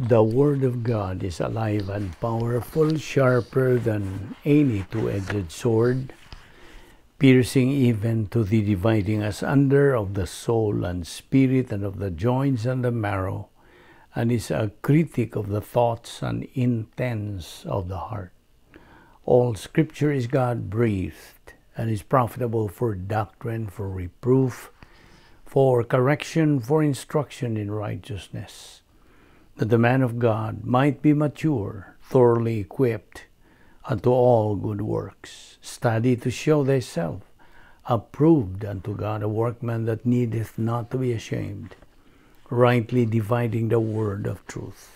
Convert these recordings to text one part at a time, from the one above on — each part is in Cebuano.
The Word of God is alive and powerful, sharper than any two-edged sword, piercing even to the dividing asunder of the soul and spirit and of the joints and the marrow, and is a critic of the thoughts and intents of the heart. All Scripture is God-breathed and is profitable for doctrine, for reproof, for correction, for instruction in righteousness, that the man of God might be mature, thoroughly equipped unto all good works. Study to show thyself approved unto God, a workman that needeth not to be ashamed, rightly dividing the word of truth.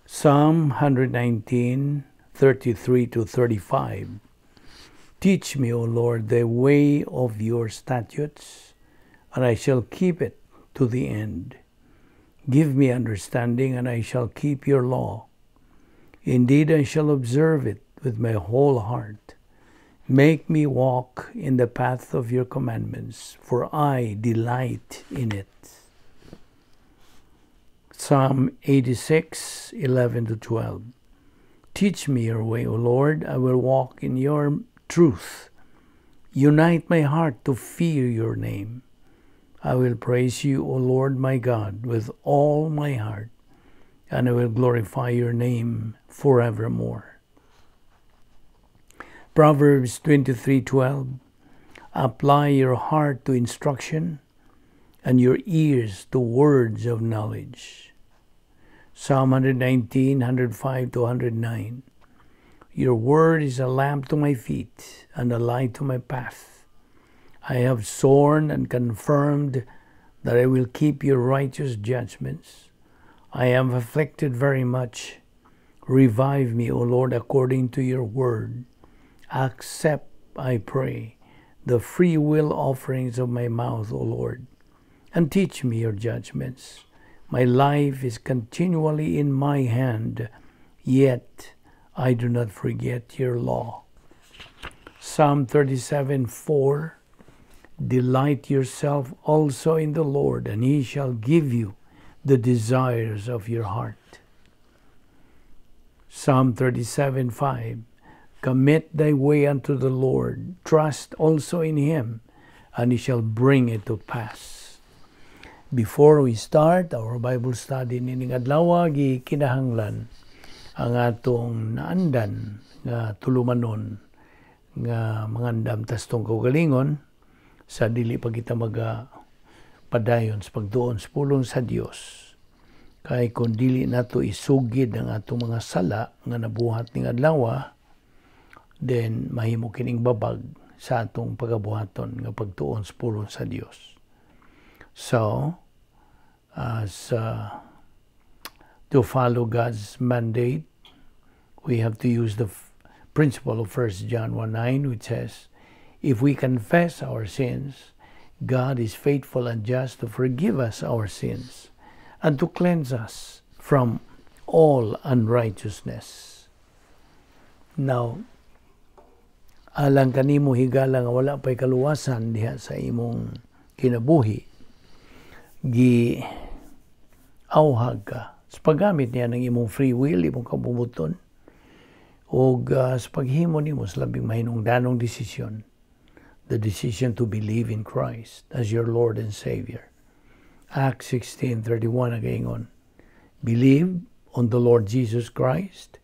Psalm 119, 33 to 35. Teach me, O Lord, the way of your statutes, and I shall keep it to the end. Give me understanding, and I shall keep your law. Indeed, I shall observe it with my whole heart. Make me walk in the path of your commandments, for I delight in it. Psalm 86, 11 to 12. Teach me your way, O Lord. I will walk in your truth. Unite my heart to fear your name. I will praise you, O Lord my God, with all my heart, and I will glorify your name forevermore. Proverbs 23:12. Apply your heart to instruction, and your ears to words of knowledge. Psalm 119, 105 to 109. Your word is a lamp to my feet and a light to my path. I have sworn and confirmed that I will keep your righteous judgments. I am afflicted very much. Revive me, O Lord, according to your word. Accept, I pray, the free will offerings of my mouth, O Lord, and teach me your judgments. My life is continually in my hand, yet I do not forget your law. Psalm 37:4. Delight yourself also in the Lord, and he shall give you the desires of your heart. Psalm 37:5. Commit thy way unto the Lord, trust also in him, and he shall bring it to pass. Before we start our Bible study nining adlaw, gikinahanglan ang atong naandan nga tulumanon nga mangandam ta sa atong kaugalingon sa dili pa kita maga padayon sa pagtuon sa pulong sa Dios. Kay kung dili nato isugid ang atong mga sala nga nabuhat ning adlaw, then mahimo kining babag sa atong pagabuhaton nga pagtuon sa pulong sa Dios. So, as to follow God's mandate, we have to use the principle of 1 John 1:9, which says, if we confess our sins, God is faithful and just to forgive us our sins and to cleanse us from all unrighteousness. Now, alang kanimo higala nga wala pa'y kaluwasan diha sa imong kinabuhi, gi auhag ka sa paggamit niya ng imong free will, imong kabumuton, og sa paghimo nimo sa labing mahinungdanong desisyon, the decision to believe in Christ as your Lord and Savior. Acts 16:31 nagaingon, believe on the Lord Jesus Christ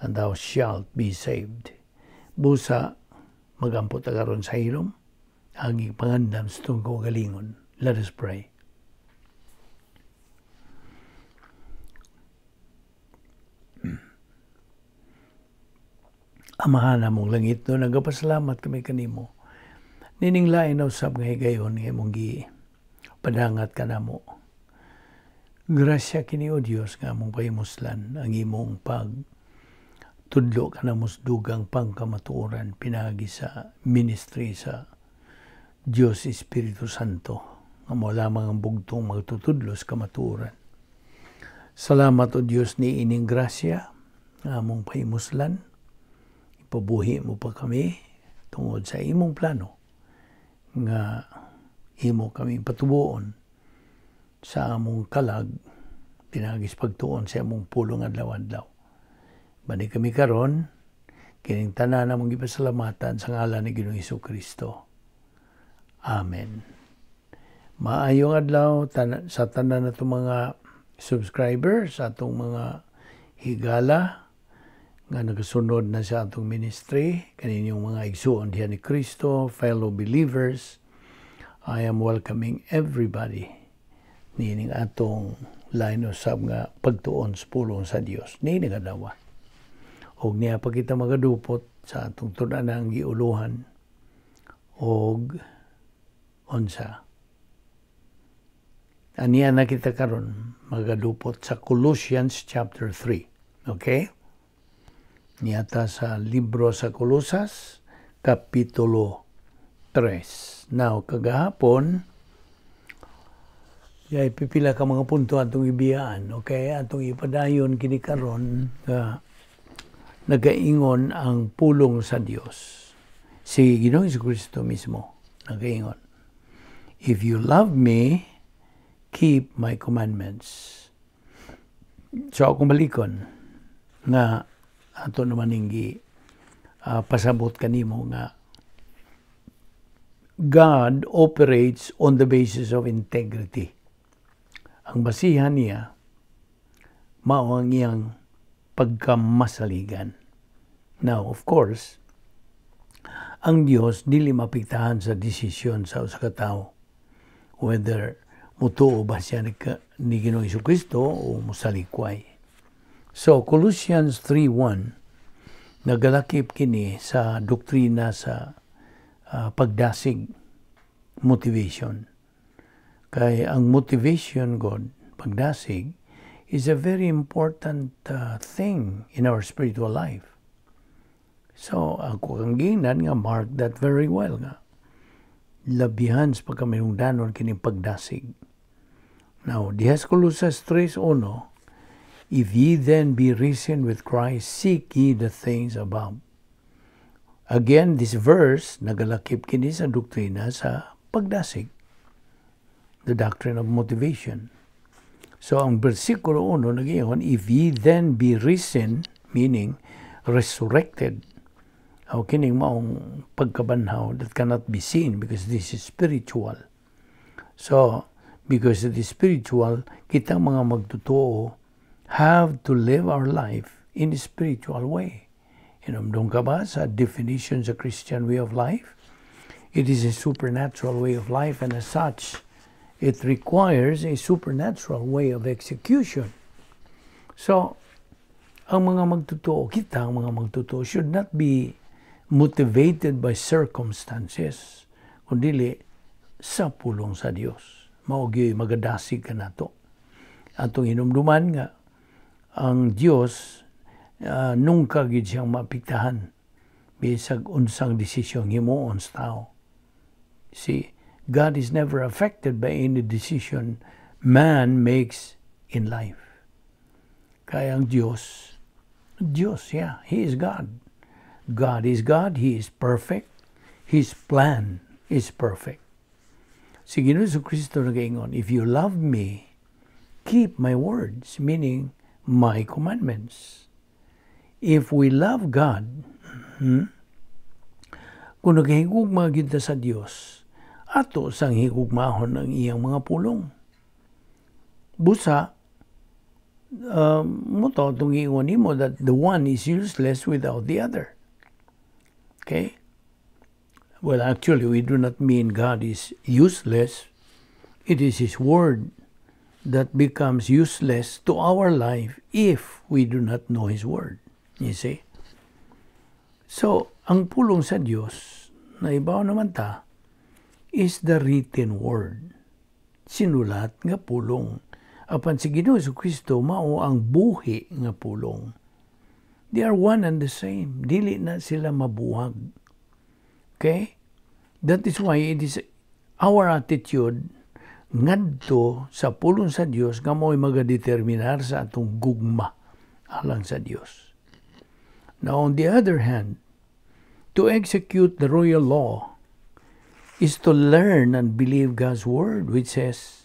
and thou shalt be saved. Busa magampo ta karon sa hilom, ang pangandam sa atong kaugalingon. Let us pray. Amahan namong langit, no, nagapasalamat kami kanimo. Nining lain na usab nga higayon nga imong gi padangat kanamo. Grasya kini, o Dios, nga among pahimuslan ang imong pag tudlo kanamo sa dugang pangkamatuoran pinaagi sa ministry sa Dios Espiritu Santo nga mao lamang ang bugtong magtutudlo sa kamatuoran. Salamat, o Dios, ni ining grasya nga among pahimuslan. Ipabuhi mo pa kami tungod sa imong plano nga imo kami patubuon sa among kalag Pinaagi sa pagtuon sa imong pulong adlaw-adlaw. Bani kami karon, kining tanan among gipasalamatan sa ngalan ni Ginoong Kristo. Amen. Maayong adlaw sa tanan natong mga subscribers, sa atong mga higala nga nagasunod na sa atong ministry, kaninyong mga igsuon diha ni Kristo, fellow believers. I am welcoming everybody niining atong lain usab nga pagtuon sa pulong sa Dios niining adlaw. Og niya pa kita magadupot sa atong tun-anang giuluhan og unsa. Aniya na kita karon magadupot sa Colossians chapter 3. Okay? Niyata sa libro sa Colosas, kapitulo 3. Now, kagahapon, yay pipila ka mga punto atong ibiyaan. Okay? Atong ipadayon kini karon nga nagaingon ang pulong sa Dios. Si Ginoong Kristo mismo nagaingon, "If you love me, keep my commandments." So akong balikon nga ato naman inggi pasabot kanimo nga God operates on the basis of integrity. Ang basihan niya mao ang iyang pagkamasaligan. Now, of course, ang Dios dili mapiktahan sa desisyon sa usa ka tawo whether mutuo ba siya ni Ginoong Kristo o musalikway. So, Colossians 3:1 nagalakip kini sa doktrina sa pagdasig, motivation. Kay ang motivation gud, pagdasig, is a very important thing in our spiritual life. So, ako kang giingnan nga mark that very well nga labihan sa pagkaminungdanon kining pagdasig. Now, diha sa Colosas 3:1, "If ye then be risen with Christ, seek ye the things above." Again, this verse, nagalakip kini sa doktrina sa pagdasig. The doctrine of motivation. So, ang versikulo 1 nag "If ye then be risen," meaning resurrected, o kining maong pagkabanhaw that cannot be seen because this is spiritual. So, because it is spiritual, kita mga magtotoo have to live our life in a spiritual way. Hinumdum ka ba sa definition sa Christian way of life? It is a supernatural way of life, and as such, it requires a supernatural way of execution. So, ang mga magtotoo, kita ang mga magtotoo, should not be motivated by circumstances, kundi sa pulong sa Dios. Mao gyud magadasig ka nato. Atong hinumduman nga ang Dios nungka gid siyang maapektahan bisag unsang desisyon himuon sa tao. See, God is never affected by any decision man makes in life. Kaya ang Diyos, Diyos, yeah, He is God. God is God, He is perfect. His plan is perfect. Si Ginoong Kristo nagaingon, "If you love me, keep my words," meaning my commandments. If we love God, kung naghigugma gyud ta sa Dios, ato sang higugmahon ang iyang mga pulong. Busa, mao to atong giingon nimo that the one is useless without the other. Okay? Well, actually, we do not mean God is useless. It is His Word that becomes useless to our life if we do not know His Word. You see? So, ang pulong sa Dios, naibaw naman ta, is the written word. Sinulat nga pulong. Apan si Ginoo Kristo mao ang buhi nga pulong. They are one and the same. Dili na sila mabuhag. Okay? That is why it is our attitude ngadto sa pulong sa Dios nga mo'y magadeterminar sa atong gugma alang sa Dios. Now, on the other hand, to execute the royal law is to learn and believe God's word, which says,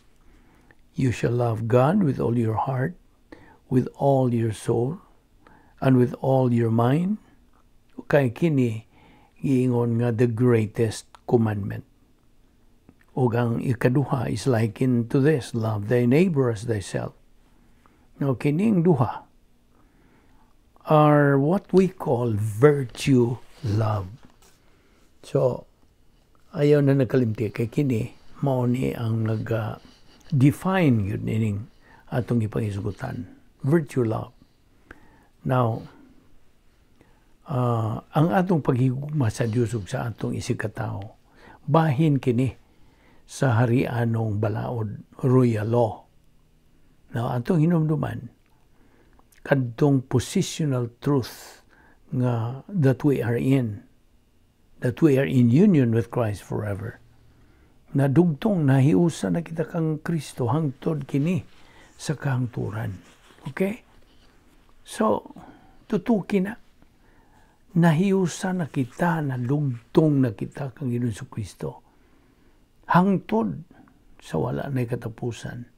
You shall love God with all your heart, with all your soul, and with all your mind. Kay kini giingon nga the greatest commandment. Ug ang ikaduha is likened to this, love thy neighbor as thyself. Now, kining duha are what we call virtue love. So, ayaw na nakalimti kay kini mao ni ang nag-define gyud nining atong ipangisugutan. Virtue love. Now, ang atong paghigugma sa Dios ug sa atong isigkatawo, bahin kini sa harianong balaod, royal law. Now, atong hinumduman, kadtong positional truth nga that we are in union with Christ forever. Na dugtong nahiusa na kita kang Kristo hangtod kini sa kahangturan. Okay? So, tutuki na. Nahiusa na kita, na dugtong na kita kang Ginoong Kristo. Hangtod sa wala na katapusan.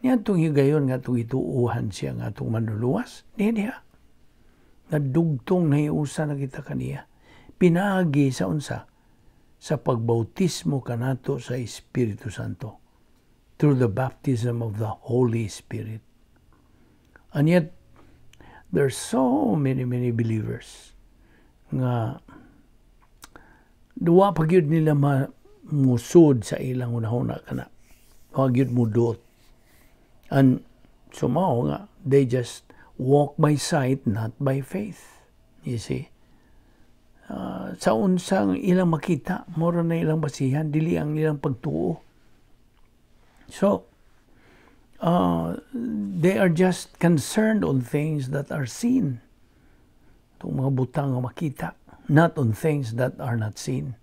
Niadtong higayon nga atong ituuhan siya nga atong manluluwas, niya diha. Nadugtong nahiusa na kita kaniya. Pinaagi sa unsa? Sa pagbautismo kanato sa Espiritu Santo. Through the baptism of the Holy Spirit. And yet, there's so many, many believers nga duwa pa gyud nila musud sa ilang hunahuna kana. Wa gyud mudot. And so mao nga, they just walk by sight, not by faith. You see? Sa unsang ilang makita, mura na ilang basihan, dili ang ilang pagtuo. So, they are just concerned on things that are seen. Itong mga butang nga makita, not on things that are not seen.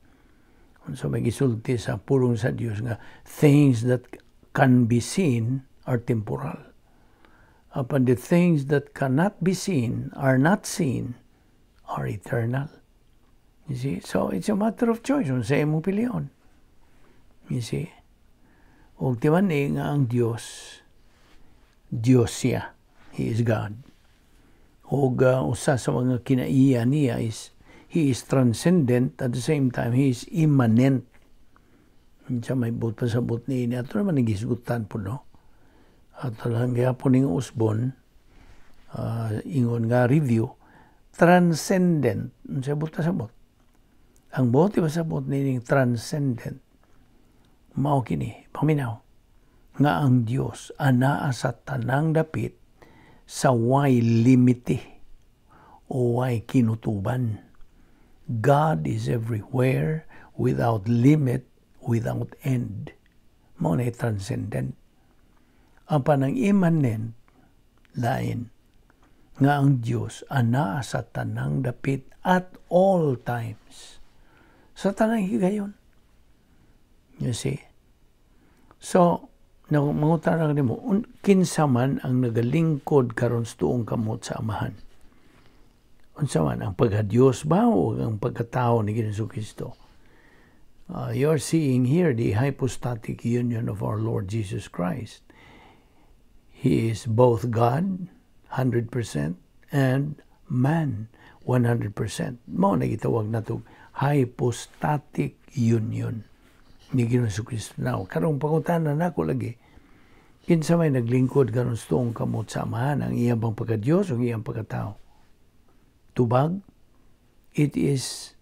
So may gisulti sa pulong sa Dios nga things that can be seen are temporal. Apan the things that cannot be seen, are not seen, are eternal. You see? So it's a matter of choice unsa imong pilion. You see? Ug timan ni nga ang Dios, Dios siya. He is God. Ug usa sa mga kinaiya niya is He is transcendent, at the same time He is immanent. Unsa may buot pasabot niini, ato naman nagisgutan po, no? Ato lang gihapon ning usbon, ingon nga review, transcendent. Unsa buot pasabot? Ang buot pasabot nining transcendent, mao kini, paminaw, nga ang Dios anaa sa tanang dapit sa way limite o way kinutuban. God is everywhere without limit, without end. Mao na transcendent. Apan ang immanent, lain, nga ang Dios anaa sa tanang dapit at all times. Sa tanang higayon. You see? So, mangutana nimo, kinsa man ang nagalingkod karon sa tuong kamot sa Amahan? Unsa man, ang pagka-Diyos ba o ang pagkatao ni Ginoong Kristo? You're seeing here the hypostatic union of our Lord Jesus Christ. He is both God, 100%, and man, 100%. Mao na gitawag nato hypostatic union ni Ginoong Kristo. Now, karong pangutana nako lagi, kinsa may naglingkod karon sa tuong kamot sa Amahan, ang iyang bang pagka-Diyos o ang iyang pagkatao? Tubag, it is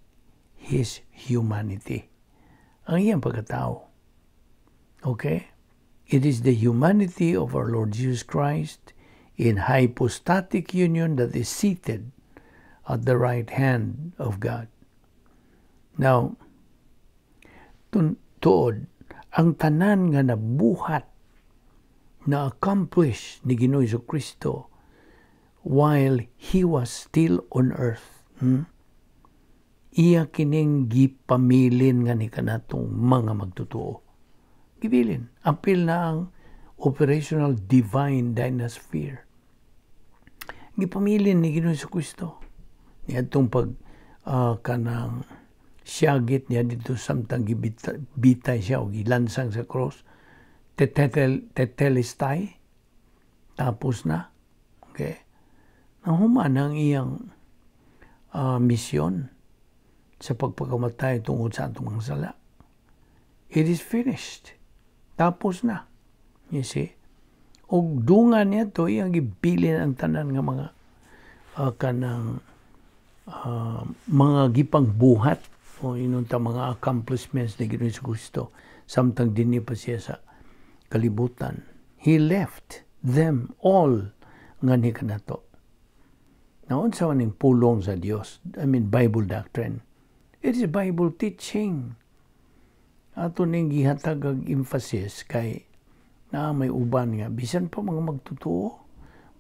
His humanity. Ang iyang pagkatao. Okay? It is the humanity of our Lord Jesus Christ in hypostatic union that is seated at the right hand of God. Now, tuod, ang tanan nga nabuhat na accomplish ni Ginoong Kristo while He was still on earth. Iya kining gipamilin nga ni kanatong mga magtotoo. Gibilin. Apil na ang operational divine dynasphere. Gipamilin ni Ginoong Kristo. Niadtong pag kanang siyagit niya dito samtang gibitay siya o gilansang sa cross. Tetelestai, tapos na. Okay? Nahuman ang iyang misyon sa pagpakamatay tungod sa atong mga sala. It is finished. Tapos na. You see? Og dungan niya to, iyang gibilin ang tanan nga mga kanang mga gipang buhat o inunta mga accomplishments ni Ginoong Kristo samtang dinhi pa siya sa kalibutan. He left them all nganhi kanato. Naunsa man ning pulong sa Dios? I mean, Bible doctrine. It is Bible teaching. Ato ning gihatag og emphasis kay na may uban nga bisan pa mga magtotoo,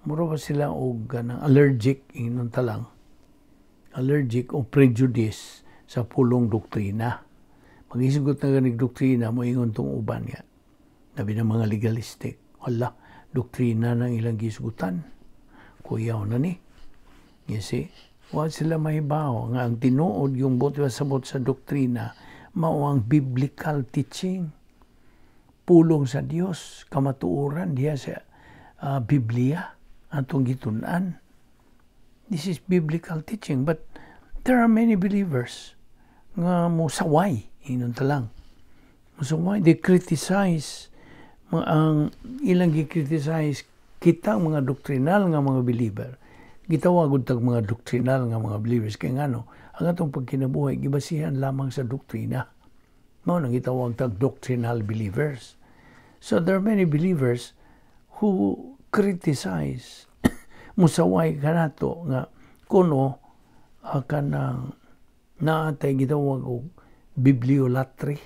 mura ba sila og kanang allergic, ingnon ta lang allergic o prejudice sa pulong doktrina. Magisgot na ganig doktrina mo, ingon tong uban nga labi ng mga legalistic, wala doktrina ng ilang gisgutan, kuyaw na ni. You see, wa sila mahibaw nga ang tinuod yung buot sabot sa doktrina mao ang biblical teaching, pulong sa Dios, kamatuoran diha sa Biblia atong gitun-an. This is biblical teaching, but there are many believers nga musaway, ingnon ta lang musaway. They criticize, ang ilang gi-criticize kita mga doctrinal nga mga believer. Gitawag tag mga doctrinal nga mga believers kay ngano ang atong pagkinabuhi gibasihan lamang sa doktrina. Mao nang gitawag tag doctrinal believers. So there are many believers who criticize, musaway kanato nga kuno kanang naatay gitawag og bibliolatry.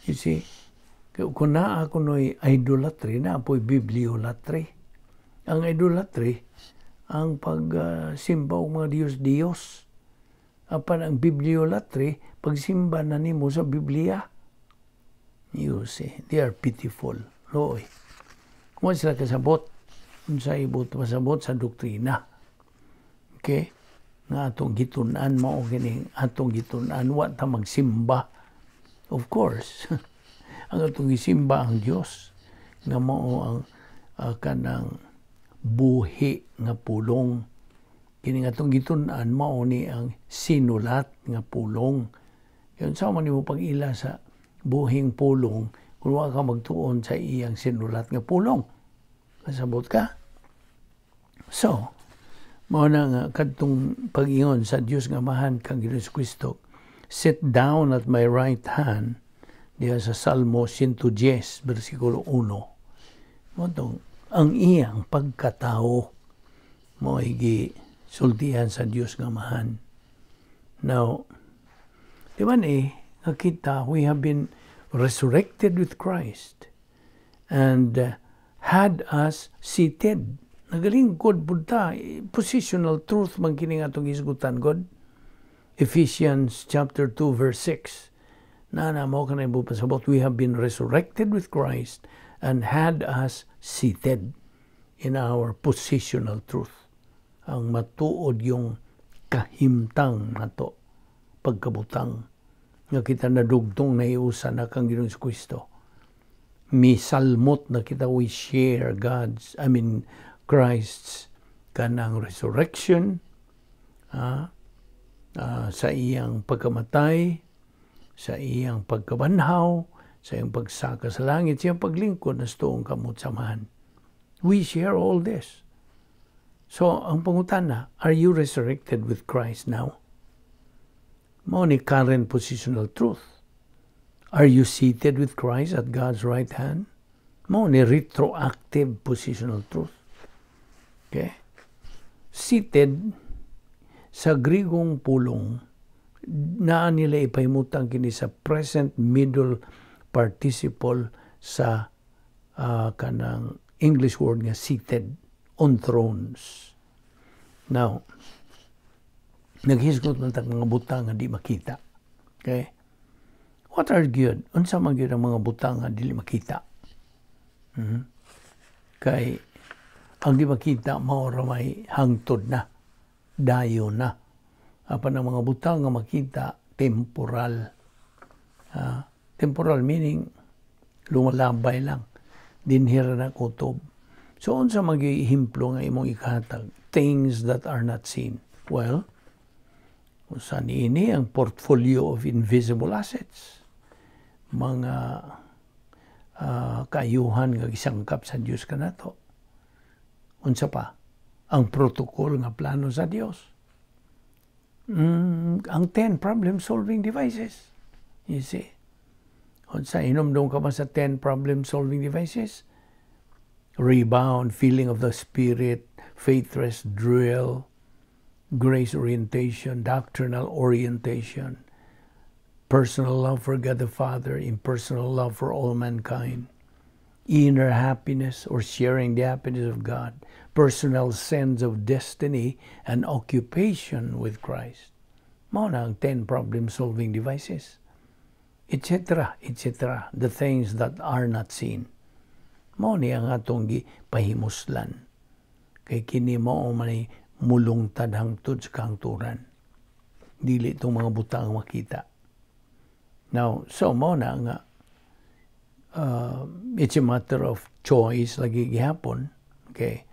You see, kung naa kuno'y idolatry, naa po'y bibliolatry. Ang idolatry, ang pagsimba og mga Diyos-Diyos. Apan ang bibliolatry, pagsimba na nimo sa Biblia. You see, they are pitiful. Looy. Kung sila kasabot, unsa ibot masabot sa doktrina. Okay? Nga atong gitun-an mao kining atong gitun-an, wa ta magsimba. Of course, ang atong gisimba ang Dios nga mao ang kanang buhi nga pulong. Kini nga atong gitun-an mao ni ang sinulat nga pulong. Kaya unsa man nimo pag-ila sa buhing pulong kung wa ka magtuon sa iyang sinulat nga pulong? Kasabot ka? So, mao na nga kadtong pag-ingon sa Dios nga Amahan kang Ginoong Kristo, "Sit down at my right hand," diha sa Salmo 110 bersikulo 1. Mao tong ang iyang pagkatao mo gisultihan sa Dios nga Amahan. Now, di ba ni, nga kita, we have been resurrected with Christ and had us seated. Nagalingkod pud ta, positional truth man kini nga atong hisgutan god. Ephesians chapter 2 verse 6. Na na mo kanay pasabot, we have been resurrected with Christ and had us seated in our positional truth. Ang matuod yung kahimtang nato, pagkabutang nga kita nadugtong na iusa na kang Ginoong Kristo. Misalmot na kita, we share God's, I mean, Christ's kanang resurrection, sa iyang pagkamatay, sa iyang pagkabanhaw, sa iyang pagsaka sa langit, sa iyang paglingkod na tuong kamot samahan. We share all this. So, ang pangutana, are you resurrected with Christ now? Mao ni current positional truth. Are you seated with Christ at God's right hand? Mao ni retroactive positional truth. Okay? Seated sa Grigong pulong, naa nila ipahimutang kini sa present middle participle sa kanang English word nga seated on thrones. Now, naghisgot man tag mga butang nga di makita. Okay? What are good? Unsa man gyud ang mga butang nga dili makita? Kay ang di makita mao ra may hangtod na, dayon na. Apan ang mga butang nga makita, temporal. Temporal meaning lumalabay lang. Dinhi ra na kutob. So unsa magihimplo nga imong ikahatag? Things that are not seen. Well, usa niini ang portfolio of invisible assets. Mga kaayuhan nga gisangkap sa Dios kanato. Unsa pa? Ang protocol nga plano sa Dios. Ang 10 problem-solving devices. You see? Unsa, hinumdum ka ba sa 10 problem-solving devices? Rebound, feeling of the Spirit, faith rest drill, grace orientation, doctrinal orientation, personal love for God the Father, impersonal love for all mankind, inner happiness or sharing the happiness of God, personal sense of destiny, and occupation with Christ. Mao na ang 10 problem-solving devices. Etc., etc. The things that are not seen. Mao ni ang atong gipahimuslan. Kay kini mao man mulungtad hangtod sa kahangturan. Dili itong mga butang makita. Now, so mao na nga it's a matter of choice lagi gihapon, okay,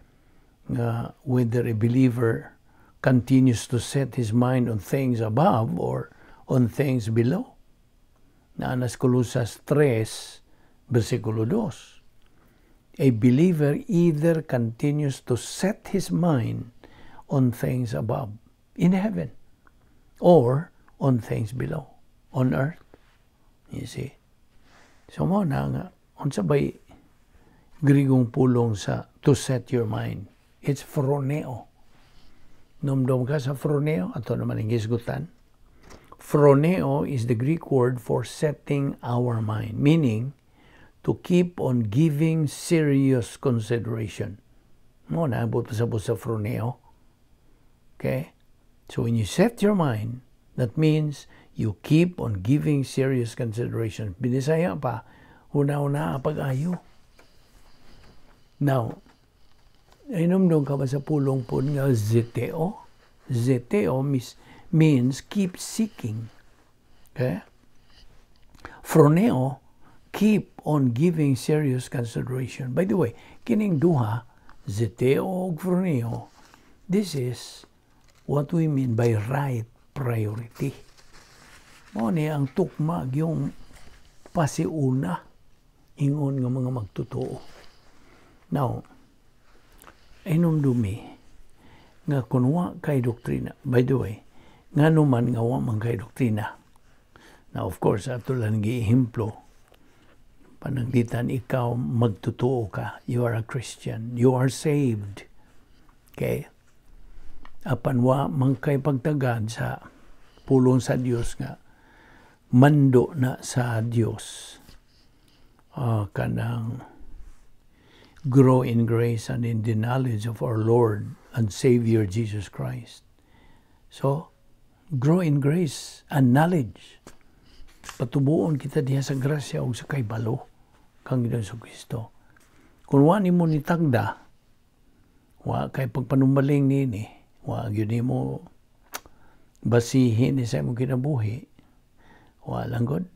nga whether a believer continues to set his mind on things above or on things below. Naa na sa Colosas 3, versikulo 2. A believer either continues to set his mind on things above, in heaven, or on things below, on earth. You see? So mao na nga, unsa bay Grigong pulong sa to set your mind? It's phroneo. Numdum ka sa phroneo, ato naman ang gisgutan. Phroneo is the Greek word for setting our mind, meaning to keep on giving serious consideration. Mao na, abot pa sa phroneo. Okay? So when you set your mind, that means you keep on giving serious consideration. Binisaya pa, una-una pag-ayo. Now, hinumdum ka ba sa pulong po nga zeteo? Zeteo means keep seeking. Okay? Phroneo, keep on giving serious consideration. By the way, kining duha, zeteo ug phroneo, this is what we mean by right priority. Mao ni ang tukma yung pasiuna ingon nga mga magtotoo. Now, hinumdumi nga kung wa kay doktrina. By the way, ngano man nga wa man kay doktrina? Now, of course, ato lang giehemplo. Pananglitan ikaw magtotoo ka. You are a Christian. You are saved. Okay? Apan wa man kay pagtagad sa pulong sa Dios nga mando na sa Dios, kanang grow in grace and in the knowledge of our Lord and Savior Jesus Christ. So, grow in grace and knowledge. Patubuon kita diha sa grasya ug sa kaybalo kang Ginoong Kristo. Kung wa nimo ni tagda, wa kay pagpanumbaling nini, wa gyud nimo basihin ni sa imong kinabuhi, wa lang gud.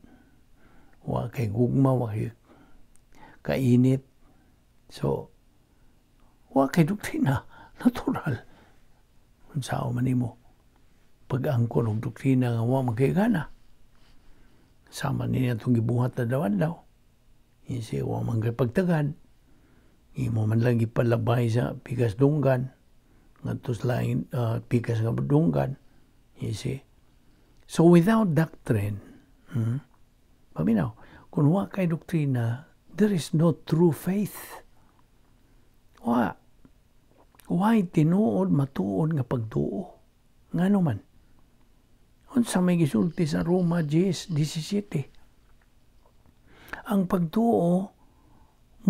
Wa kay gugma, wa kay kainit. So, wa kay doktrina, natural. Unsaon man nimo pag-angkon og doktrina nga wa man kay gana? Sama niya itong gibuhat na daw-adlaw. Kasi wa man kay pagtagad. Imo man lang ipalabay sa pikas dunggan. Ngadto sa laing pikas nga dunggan. You see? So without doctrine, paminaw, kung wa kay doktrina, there is no true faith. Wa. Why tinuod matuod nga pagtuo? Ngano man? Unsa may gisulti sa Roma 10:17? Ang pagtuo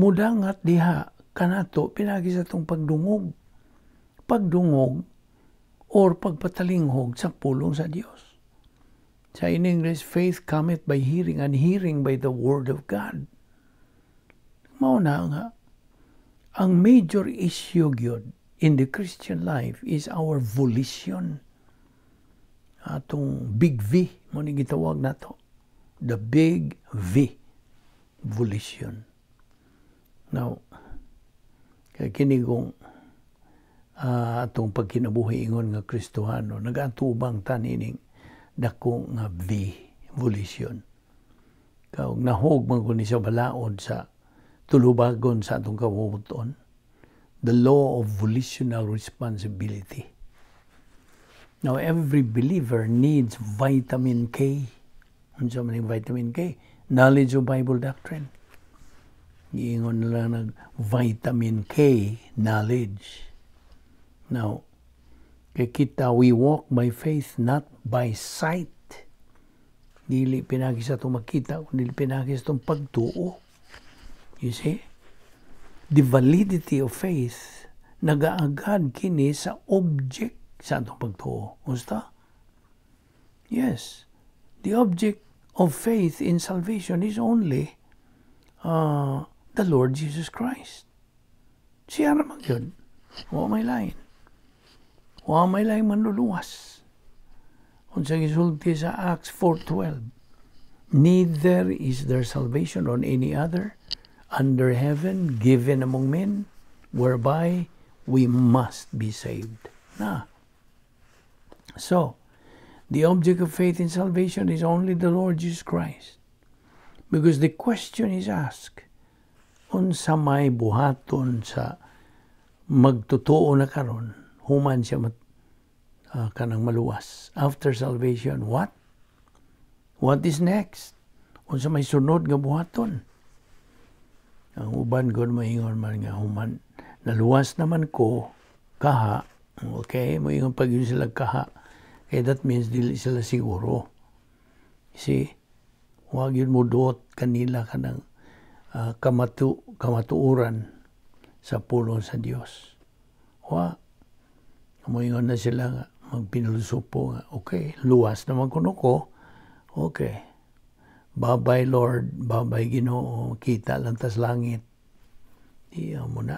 mudangat diha kanato pinagi sa atong pagdungog. Pagdungog or pagpatalinghog sa pulong sa Dios. Sa in English, faith cometh by hearing and hearing by the word of God. Mao na nga ang major issue gyud in the Christian life is our volition. Atong big V mao ni gitawag nato. The big V, volition. Now, kay kini kung atong pagkinabuhi ingon nga Kristohano, nagatubang ta nining dako nga V, volition. Kay nahog man ni sa balaod sa tulubagon sa atong kabubut-on, the law of volitional responsibility. Now, every believer needs vitamin K. Unsa man yung vitamin K? Knowledge of Bible doctrine. Giingon nila nag vitamin K, knowledge. Now, kay kita, we walk by faith, not by sight. Dili pinagi sa itong makita, kundi pinagi sa itong pagtuo. You see? The validity of faith nagaagad kini sa object sa atong pagtuo. Gusto? Yes. The object of faith in salvation is only the Lord Jesus Christ. Siya naman yun. Wa may lain. Wa may lain manluluwas. Unsa gisulti sa Acts 4:12? "Neither is there salvation on any other under heaven given among men whereby we must be saved." Na. So, the object of faith in salvation is only the Lord Jesus Christ. Because the question is asked, unsa may buhaton sa magtotoo na karon human siya kanang maluwas? After salvation, what? What is next? Unsa may sunod nga buhaton? Ang uban gud maingon man nga human naluwas naman ko, kaha. Okay, moingon pag yun sila kaha. Kaya that means dili sila siguro. See? Wag yun mo duot kanila kanang kamatuoran sa pulong sa Dios. Wa. Moingon na sila nga magpinulosopo nga, "Okay, luwas naman kuno ko. Okay. Bye-bye, Lord, bye-bye Ginoo, kita lang tas langit." Iya mo na.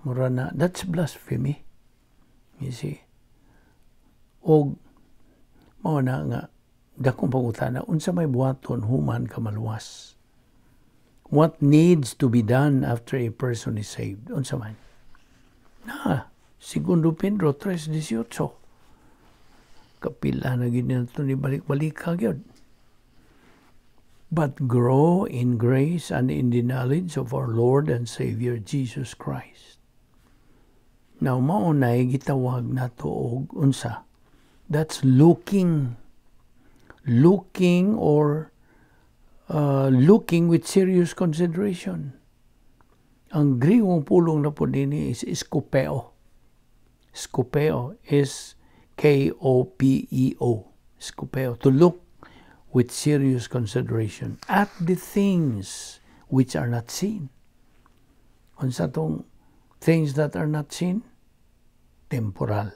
Mura na, that's blasphemy. You see? Og mao na nga dakong pangutana, unsa may buhaton human ka maluwas? What needs to be done after a person is saved? Unsa man? Na, Segundo Pedro 3:18. Kapila na gyud nato ni balik-balik ka gyud. "But grow in grace and in the knowledge of our Lord and Savior Jesus Christ." Now, mao nay gitawag nato og unsa? That's looking. Looking or looking with serious consideration. Ang Griegong pulong na po dinhi is skopeo. Skopeo is K-O-P-E-O. Skopeo. To look with serious consideration at the things which are not seen. Unsa tong things that are not seen? Temporal.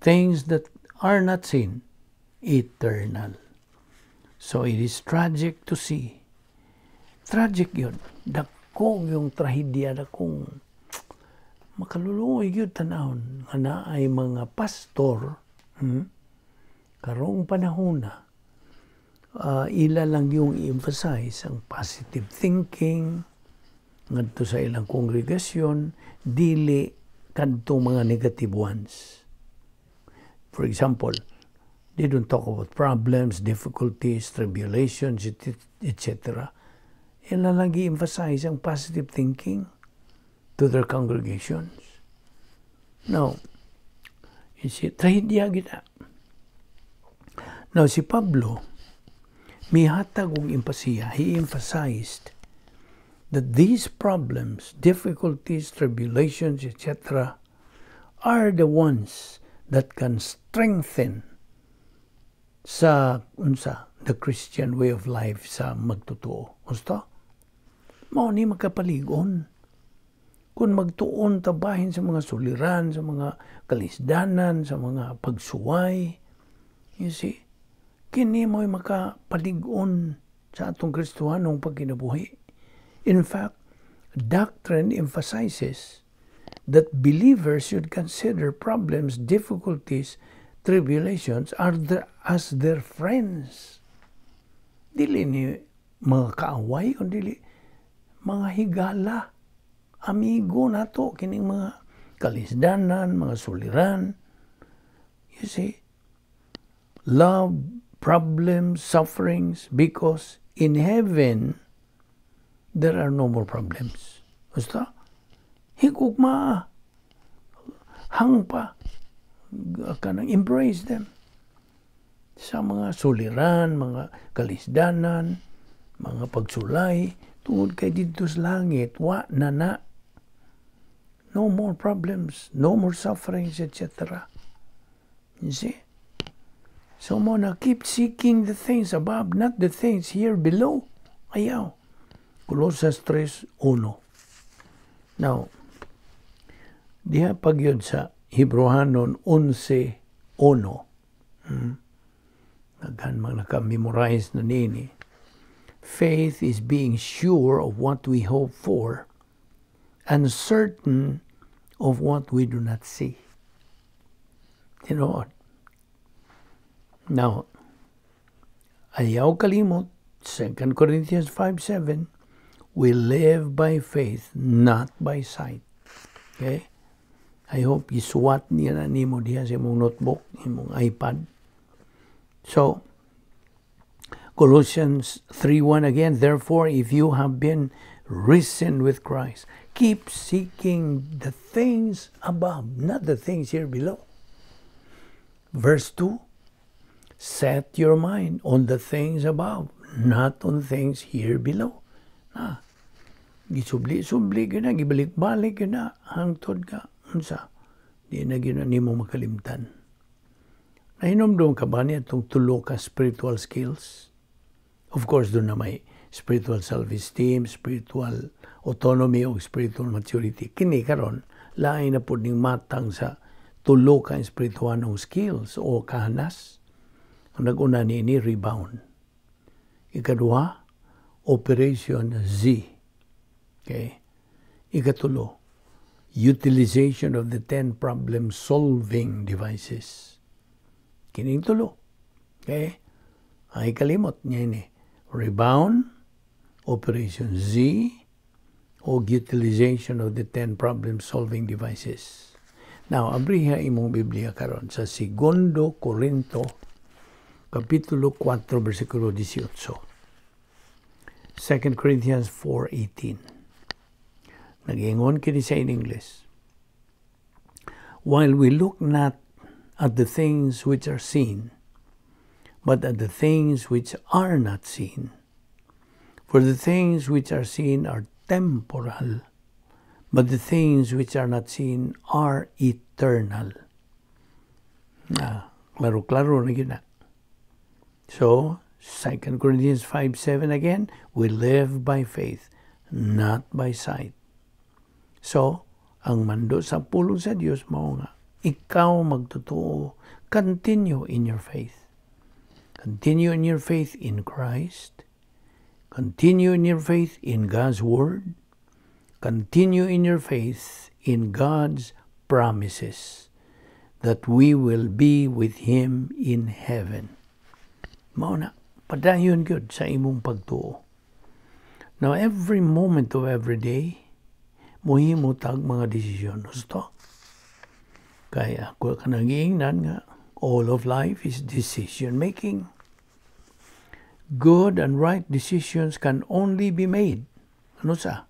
Things that are not seen, eternal. So it is tragic to see. Tragic yun. Dako yung trahedya, dakong makaluluoy gyud tanawon nga naay mga pastor, karong panahon na ila lang yung i-emphasize ang positive thinking ngadto sa ilang kongregasyon, dili kadtong mga negative ones. For example, they don't talk about problems, difficulties, tribulations, etc. Ila lang i-emphasize ang positive thinking to their congregations. Now, you see, trahedya kita. Now, si Pablo, mihatag og empasiya. He emphasized that these problems, difficulties, tribulations, etc., are the ones that can strengthen sa unsa, the Christian way of life sa magtotoo. Gusto? Mao ni makapalig-on. Kung magtuon ta bahin sa mga suliran, sa mga kalisdanan, sa mga pagsuway, you see, kini mo'y makapalig-on sa atong Kristohanong pagkinabuhi. In fact, doctrine emphasizes that believers should consider problems, difficulties, tribulations as their friends. Dili ni mga kaaway, kundi mga higala. Amigo nato kining mga kalisdanan, mga suliran. You see, love, problems, sufferings, because in heaven, there are no more problems. Basta, higugma, hangpa, kanang embrace them. Sa mga suliran, mga kalisdanan, mga pagsulay, tungod kay didto sa langit, wa na na. No more problems, no more sufferings, etc. You see? So mao na, keep seeking the things above, not the things here below. Ayaw. Colosas 3:1. Now, diha pa gyud sa Hebreohanon 11:1. Daghan mga naka-memorize na nini. Faith is being sure of what we hope for and certain of what we do not see. Tinuod. Now, ayaw kalimot, 2 Corinthians 5:7, we live by faith, not by sight. Okay? I hope isuwat niya na nimo diha sa imong notebook, imong iPad. So, Colossians 3:1 again, "Therefore, if you have been risen with Christ, keep seeking the things above, not the things here below." Verse 2, "Set your mind on the things above, not on things here below." Na, gisubli-subli gyud na, gibalik-balik gyud na, hangtod ka, unsa, di na gyud na nimo makalimtan. Nahinomdom ka ba niya itong tulo ka spiritual skills? Of course, duna na may spiritual self-esteem, spiritual autonomy, o spiritual maturity. Kini karon lain na pud ning matang sa tulo ka espirituanong skills o kahanas. Ang nag-una ni rebound. Ikaduha, Operation Z. Okay. Ikatulo, utilization of the 10 problem-solving devices. Kining tulo. Okay? Ay kalimot niya ini. Rebound, Operation Z, o utilization of the 10 problem-solving devices. Now, abriha imong Biblia karon sa Segundo Corinto, Kapitulo 4, versikulo 18. 2 Corinthians 4:18. Nag-ingon kini sa in English. "While we look not at the things which are seen, but at the things which are not seen. For the things which are seen are temporal, but the things which are not seen are eternal." Ah, klaro-klaro na gyud na. So, 2 Corinthians 5:7 again, we live by faith, not by sight. So, ang mando sa pulong sa Dios mao nga ikaw magtotoo, continue in your faith. Continue in your faith in Christ. Continue in your faith in God's Word. Continue in your faith in God's promises that we will be with Him in heaven. Mao na, padayon gyud sa imong pagtuo. Now, every moment of every day, muhimo tag mga desisyon. Husto? Kaya ako kanang giingnan nga, all of life is decision making. Good and right decisions can only be made. Ano sa?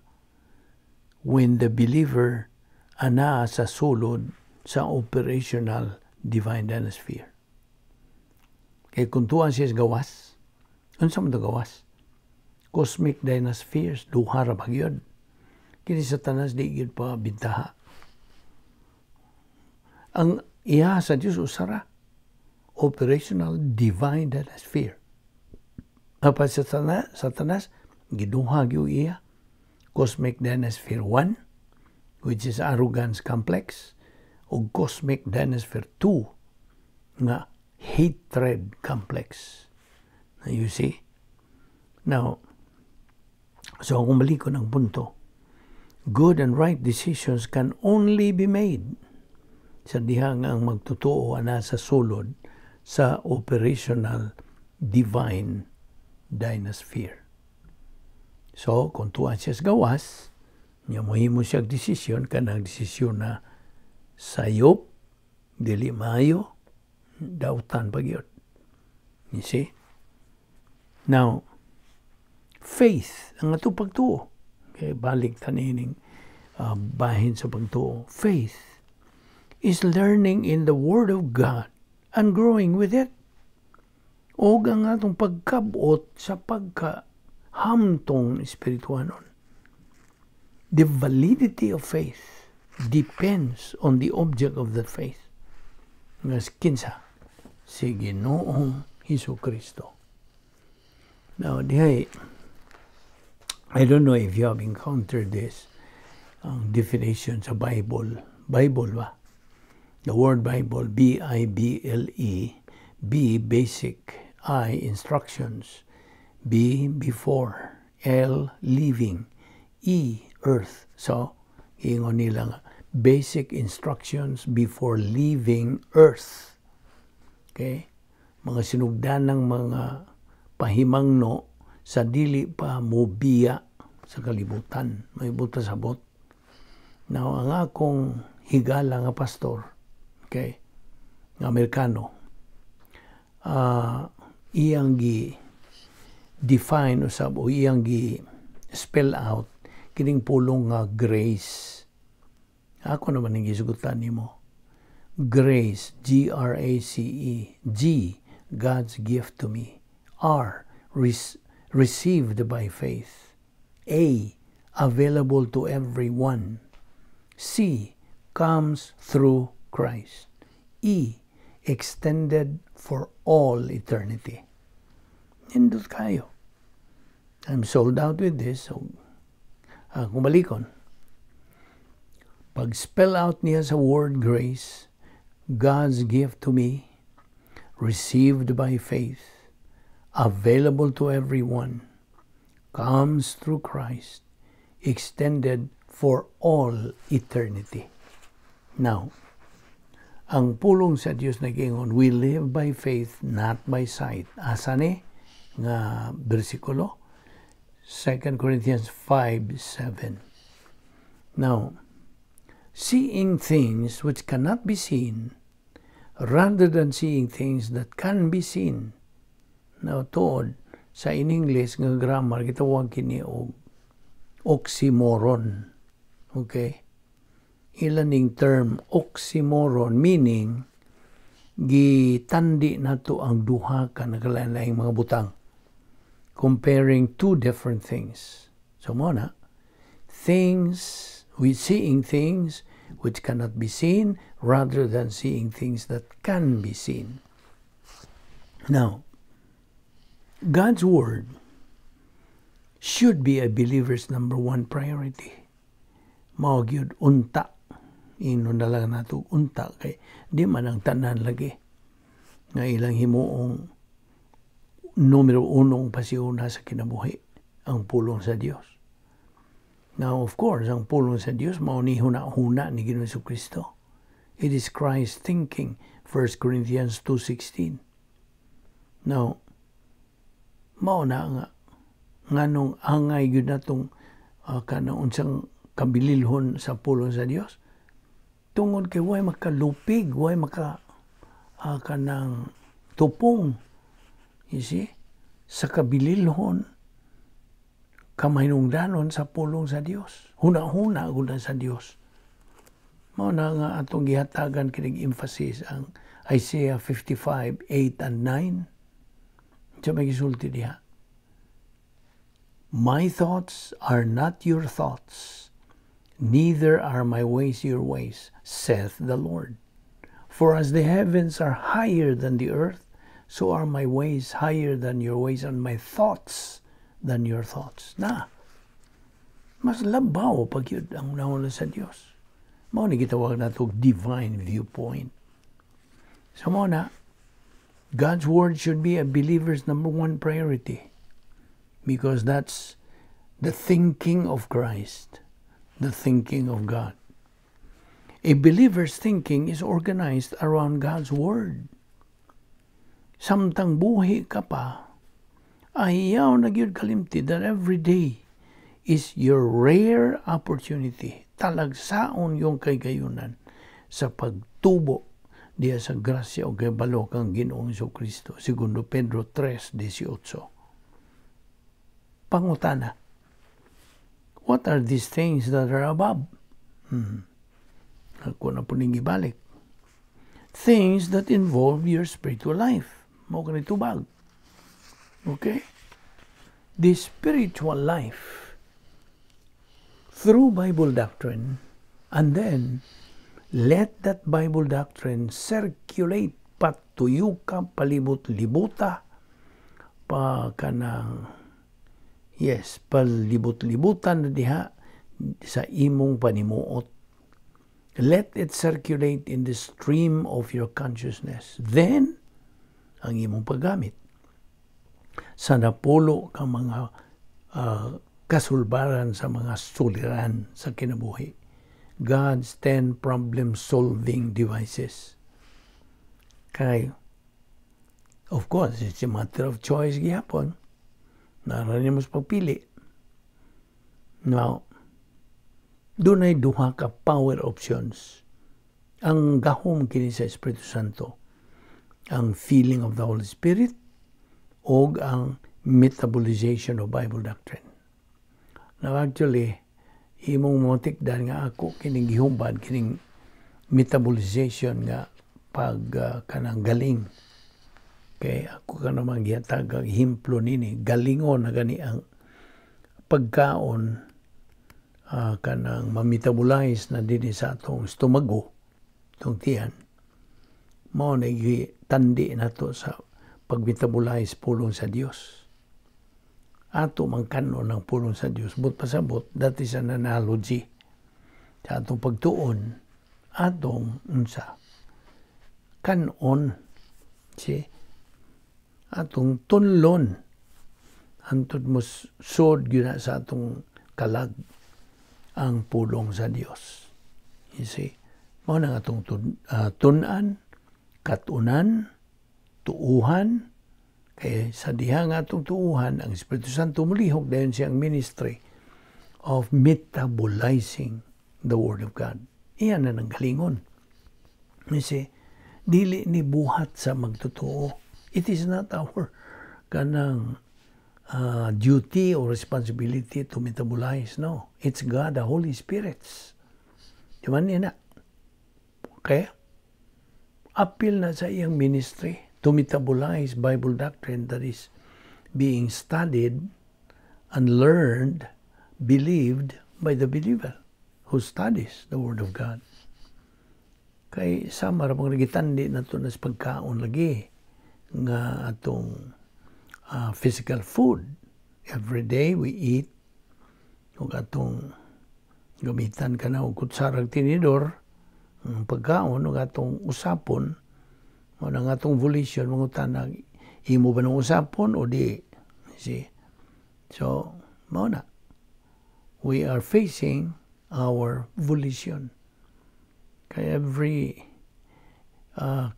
When the believer anaa sa sulod sa operational divine dynasphere. Kay kung tuan siya sa gawas, unsa man to gawas? Cosmic dynaspheres, duha ra ba gyud. Kini Satanas di gyud pa bintaha. Ang iya sa Dios usara operational divine dynasphere. Apan sa Satanas, Satanas giduha gyud iya. Cosmic Dynasphere 1, which is arrogance complex, o Cosmic Dynasphere 2 nga hatred complex. Now, you see? Now, so kung balik ko ng punto, good and right decisions can only be made sa dihang ang magtotoo ana sa sulod sa operational divine Dinosphere. So, kung tuwa siya sa gawas, niya mohimo siya desisyon, kanang desisyon na sayop, dili maayo, dautan pa gyud. You see? Now, faith, ang ato pagtuo. Okay, balik ta niining bahin sa pagtuo. Faith is learning in the Word of God and growing with it. O ang atong pagkabot sa pagkahamtong espirituanon. The validity of faith depends on the object of the faith. Nga kinsa? Si Ginoong Hesus Kristo. Now, dihay, I don't know if you have encountered this, ang definition sa Bible. Bible ba? The word Bible, Bible, B, basic, I, instructions, B, before, L, living, E, earth. So, ingon nila nga, basic instructions before leaving earth. Okay? Mga sinugdanang mga pahimangno sa dili pa mobiya sa kalibutan. May buta sabot. Now, ang akong higala nga pastor, okay, nga Amerikano, iyang gi define usab o iyang gi spell out kining pulong nga grace. Ako naman ang gisugutan nimo. Grace, Grace. G, God's gift to me. R, received by faith. A, available to everyone. C, comes through Christ. E, extended for all eternity. Nindot kaayo. I'm sold out with this. So, kung balikon, pag spell out niya sa word grace, God's gift to me, received by faith, available to everyone, comes through Christ, extended for all eternity. Now, ang pulong sa Dios nag-ingon, "We live by faith, not by sight." Asa ni nga bersikulo? 2 Corinthians 5:7. Now, seeing things which cannot be seen, rather than seeing things that can be seen. Now, tuod, sa in English nga grammar, gitawag kini og oxymoron. Okay? Ilan ning term oxymoron, meaning gitandi nato ang duha ka nagkalain-laing mga butang, comparing two different things. So mo na things, we seeing things which cannot be seen rather than seeing things that can be seen. Now, God's word should be a believer's number one priority. Mao gyud unta, ingnon na lang nato unta kay di man ang tanan lagi nga ilang himuong numero unong pasiuna sa kinabuhi ang pulong sa Dios. Now, of course, ang pulong sa Dios mao ni huna-huna ni Ginoong Kristo. It is Christ thinking, 1 Corinthians 2:16. Now, mao na nga nganong angay gyud natong kanang unsang kabililhon sa pulong sa Dios, tungod kay way makalupig, way maka kanang tupong, you see, sa kabililhon, kamahinungdanon sa pulong sa Dios. Huna-huna gud sa Dios. Mao na nga atong gihatagan kining emphasis ang Isaiah 55, 8 and 9. Sa may gisulti diha, "My thoughts are not your thoughts, neither are my ways your ways, saith the Lord. For as the heavens are higher than the earth, so are my ways higher than your ways and my thoughts than your thoughts." Na, mas labaw pag yun ang nauna sa Dios. Mao ni gitawag nato divine viewpoint. So mo na, God's word should be a believer's number one priority because that's the thinking of Christ, the thinking of God. A believer's thinking is organized around God's word. Samtang buhi ka pa, Ayaw na gyud kalimti that every day is your rare opportunity. Talagsaon yung kahigayunan sa pagtubo diya sa grasya o kahibalo kang Ginoong Kristo. Segundo Pedro 3:18. Pangutana. What are these things that are above? Ako na po ning ibalik. Things that involve your spiritual life. Mao kani tubag. Okay? The spiritual life through Bible doctrine, and then let that Bible doctrine circulate, patuyo ka palibot-libuta pa kanang, yes, palibot-libutan na diha sa imong panimuot. Let it circulate in the stream of your consciousness. Then ang imong paggamit sa napulo ka mga kasulbaran sa mga suliran sa kinabuhi. God's 10 problem-solving devices. Kay, of course, it's a matter of choice gihapon. Naa ra mo sa pagpili. Now, dunay duha ka power options. Ang gahom kini sa Espiritu Santo. Ang filling of the Holy Spirit o ang metabolization of Bible doctrine. Now actually, imong matikdan nga ako kining gihubad kining metabolization nga pag kanang galing. Kay ako ka naman gihatag ang ehemplo nini, galingon na gani ang pagkaon, kanang ma-metabolize na dinhi sa atong stomago, itong tiyan. Mao na tandi nato sa pag-metabolize pulong sa Dios. Ato mang kanon ng pulong sa Dios. But pasabot, that is an analogy. Sa atong pagtuon, atong unsa kanon si atong tunlon hantod mo sod gyud sa atong kalag ang pulong sa Dios. You see? Mao na atong tun-an, katunan, tuuhan, kay sa diha nga atong tuuhan, ang Espiritu Santo mulihok dayon siyang ministry of metabolizing the Word of God. Iyan na nang galingon. You see, dili ni buhat sa magtotoo. It is not our kanang duty or responsibility to metabolize. No, it's God, the Holy Spirits. Di man niya na. Okay? Apil na sa iyang ministry to metabolize Bible doctrine that is being studied and learned, believed by the believer who studies the Word of God. Kay sama ra pang gitandi na to na sa pagkaon lagi nga atong physical food. Every day we eat ug atong gamitan ka na og kutsarag tinidor ang pagkaon ug atong usapon. Mao na nga atong volition mangutana, imo ba nang usapon o di? See? So mao na we are facing our volition. Kay every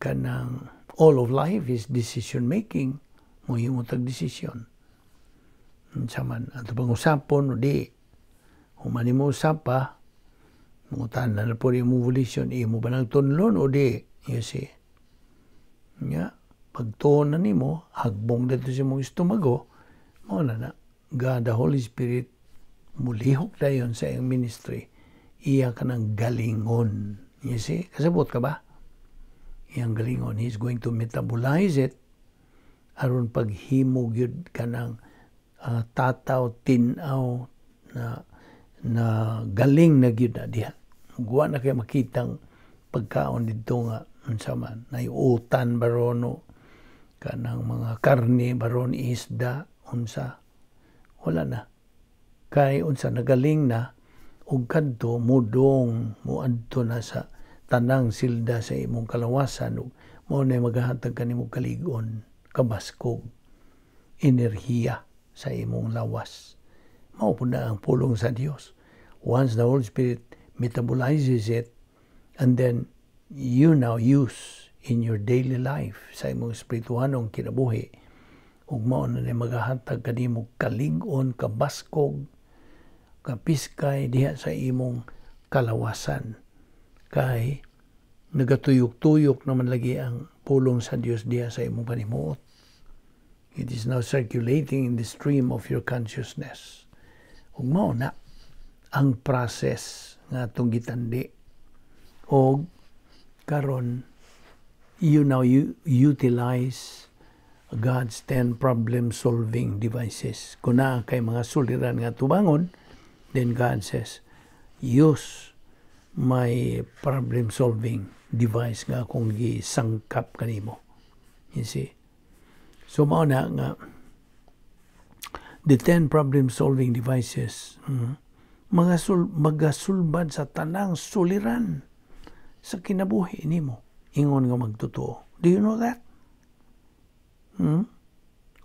kanang all of life is decision making. Mohimo tag desisyon. Unsa man ato pang usapon o di? Human nimo usapa, mangutana na po imo volition, imo ba nang tunlon o di? You see? Nya, pagtuon na nimo, hagbong dito sa imong estomago, mao na na. God, the Holy Spirit, mulihok dayon sa iyang ministry, iya ka ng galingon. You see? Kasabot ka ba? Iyang galingon. He's going to metabolize it aron paghimo gyud ka ng tataw, tinaw, na na galing na gyud na diha. Guwa na kay makitang pagkaon didto nga unsa man, nayutan barono kanang mga karne baron, isda, unsa, wala na. Kay unsa, nagaling na ug kadto mudong moadto na sa tanang silda sa imong kalawasan ug mao na maghahatag kanimo kalig-on, kabaskog, enerhiya sa imong lawas. Mao pud na ang pulong sa Dios. Once the Holy Spirit metabolizes it and then you now use in your daily life sa imong espirituhanong kinabuhi. Ug mao na ni magahatag kanimo kalig-on, kabaskog, kapiskay diha sa imong kalawasan. Kay nagatuyok-tuyok naman lagi ang pulong sa Dios diha sa imong panimuot. It is now circulating in the stream of your consciousness. Ug mao na ang process nga atong gitandi. Og karon you now you utilize God's 10 problem solving devices. Kung naa kay mga suliran nga tubangon, then God says, "Use my problem solving device nga akong gisangkap kanimo." You see? So mao na nga the 10 problem solving devices mga magasulbad sa tanang suliran sa kinabuhi nimo ingon nga magtotoo. Do you know that? Hmm?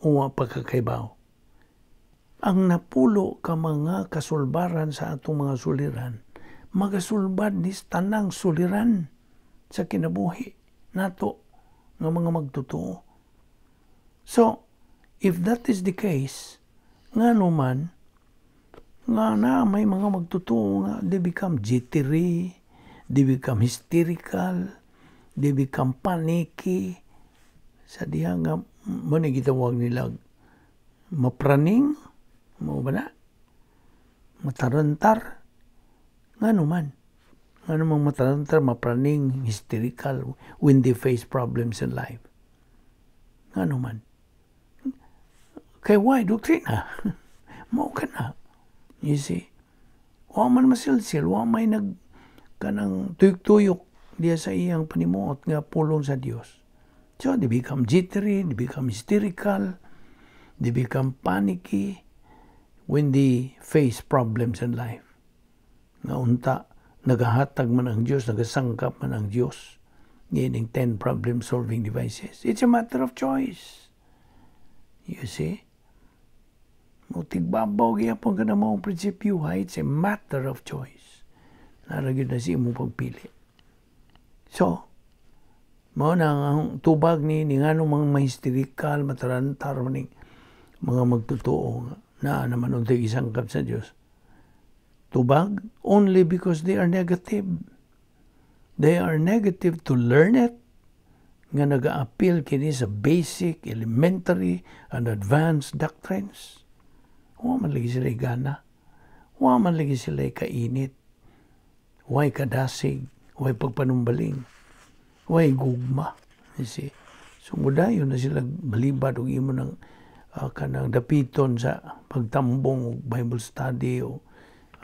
Uwa pagkakaibaw. Ang 10 ka mga kasulbaran sa atong mga suliran, magasulbad ni tanang suliran sa kinabuhi nato nga mga magtotoo. So, if that is the case, nga naman, nga na may mga magtotoo nga they become jittery, they become hysterical, they become panicky, sa diha nga mo ni gitawag nila mapraning, mo ba na? Matarantar. Ngano man? Ngano mang matarantar, mapraning, hysterical when they face problems in life? Ngano man? Kay why doktrina? Mao ka na. You see? Wa man masilsil, wa may nag kanang tuyok-tuyok diya sa iyang panimuot nga pulong sa Dios. So they become jittery, they become hysterical, they become panicky when they face problems in life. Nga unta, nagahatag man ang Dios, nagasangkap man ang Dios niining 10 problem-solving devices. It's a matter of choice. You see? Mutigbabaw gyapon ka na maong prinsipyo, ha? It's a matter of choice. Naa ra gyud na sa imong pagpili. So, mao na ang tubag ni ngano mga mahysterical, matarantar maning mga magtotoo nga naa naman untay isangkap sa Dios. Tubag only because they are negative. They are negative to learn it nga nag-a-appeal kini sa basic, elementary, and advanced doctrines. Wa man lagi sila gana. Wa man lagi sila kainit. Way kadasig, way pagpanumbaling, way gugma. You see? So mudayon na sila malibad og imo ng kanang dapiton sa pagtambong og Bible study o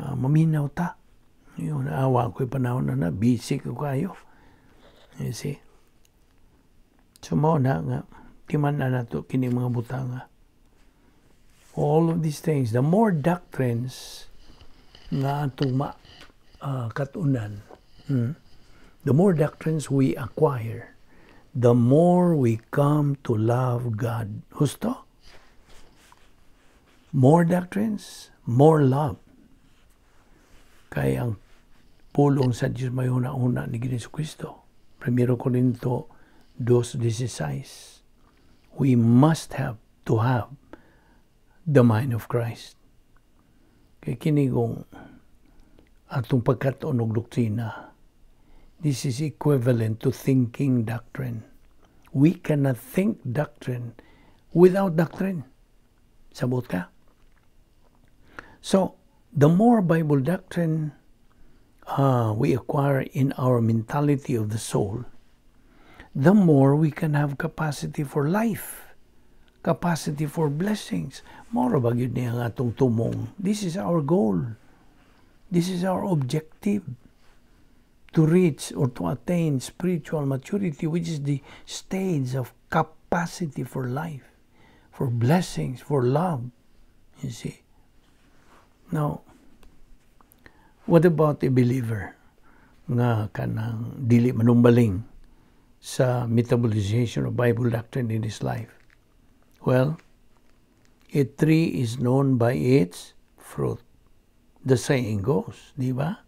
maminaw ta. Yun, awa ko panahon na na, busy ko kayo. You see? So mao na nga, timan na nato kini mga butanga. All of these things, the more doctrines nga atong ma katunan, the more doctrines we acquire, the more we come to love God. Husto? More doctrines, more love. Kay ang pulong sa Diyos may una-una ni Jesu Kristo. 1 Corinto 2.16. We must have to have the mind of Christ. Kay kini kung atong pagkat-on og doktrina, this is equivalent to thinking doctrine. We cannot think doctrine without doctrine. Sabot ka? So, the more Bible doctrine we acquire in our mentality of the soul, the more we can have capacity for life, capacity for blessings. Mao ba gyud niya ang atong tumong? This is our goal. This is our objective, to reach or to attain spiritual maturity, which is the stage of capacity for life, for blessings, for love. You see. Now, what about a believer nga kanang dili manumbaling sa metabolization of Bible doctrine in his life? Well, a tree is known by its fruit. The saying goes, di ba?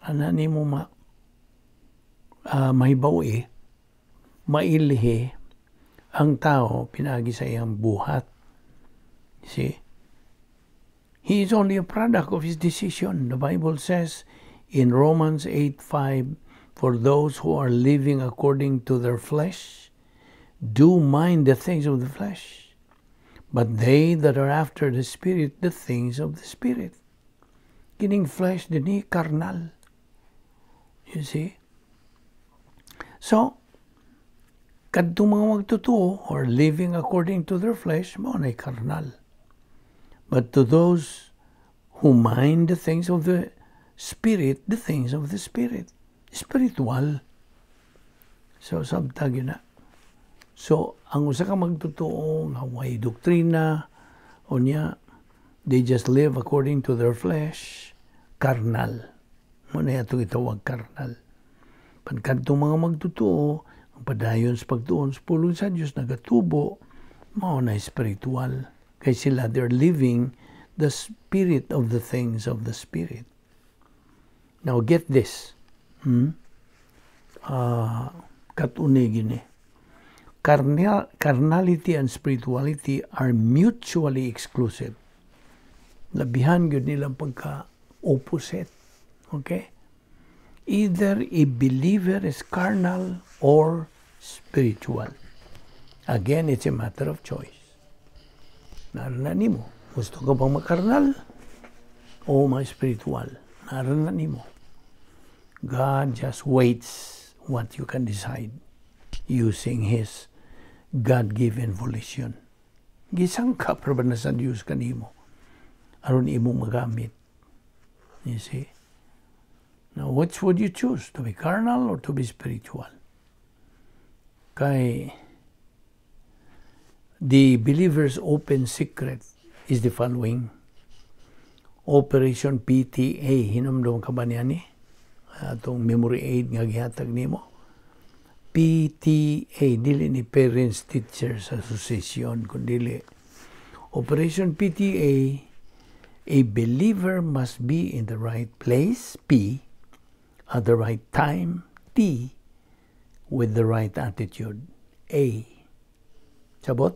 Ana nimo ma mahibaw eh, mailhi Ang tao pinaagi sa iyang buhat. See? He is only a product of his decision. The Bible says in Romans 8:5, "For those who are living according to their flesh do mind the things of the flesh, but they that are after the Spirit, the things of the Spirit." Kining flesh dinhi, carnal. You see? So, kadtong mga magtotoo or living according to their flesh, mao na carnal. But to those who mind the things of the Spirit, the things of the Spirit. Spiritual. So, sabta gyud na. So, ang usa ka magtotoo nga way doktrina, unya, they just live according to their flesh, carnal. Mao na atong itawag, carnal. Apan kadtong mga magtotoo, ang padayon sa pagtuon sa pulong sa Dios, nagatubo, mao na spiritual. Kay sila, they're living the spirit of the things of the Spirit. Now, get this. Katuni gini. Carnality and spirituality are mutually exclusive. Labihan gyud nilang pagka-opposite. Okay? Either a believer is carnal or spiritual. Again, it's a matter of choice. Naa ra na nimo. Gusto ka bang makarnal o ma-spiritual? Naa ra na nimo. God just waits what you can decide using His God-given volition. Gisangkap ra ba na sa Dios kanimo aron imong magamit? You see? Now, which would you choose? To be carnal or to be spiritual? Kay the believer's open secret is the following. Operation PTA. Hinumdum ka ba niya ni? Atong memory aid nga gihatag nimo. PTA, dili ni Parents Teachers Association, kundi Operation PTA, a believer must be in the right place, P, at the right time, T, with the right attitude, A. Sabot?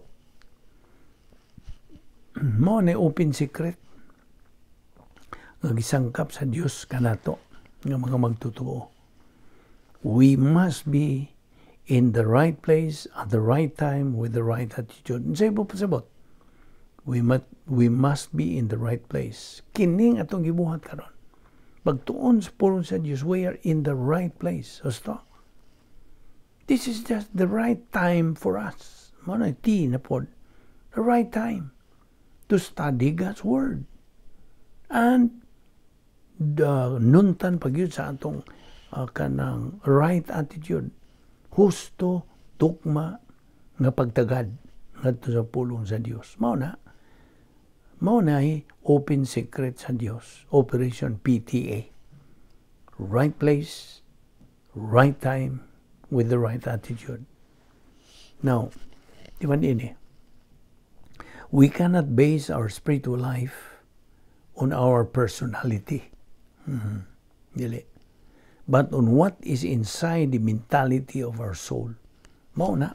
Mao na open secret nga gisangkap sa Dios kanato nga mga magtotoo. We must be in the right place at the right time with the right attitude. Unsay mo pasabot? We must be in the right place. Kining atong gibuhat karon. Pagtuon sa pulong sa Dios, we are in the right place. Husto? This is just the right time for us. Mao na T na pod. The right time to study God's Word. And the nuntan pag sa atong kanang right attitude. Husto, tukma, nga pagtagad ngadto sa pulong sa Dios. Mao na. Mao na open secret sa Dios. Operation PTA. Right place, right time, with the right attitude. Now, di ba ini? We cannot base our spiritual life on our personality. Dili. But on what is inside the mentality of our soul. Mao na.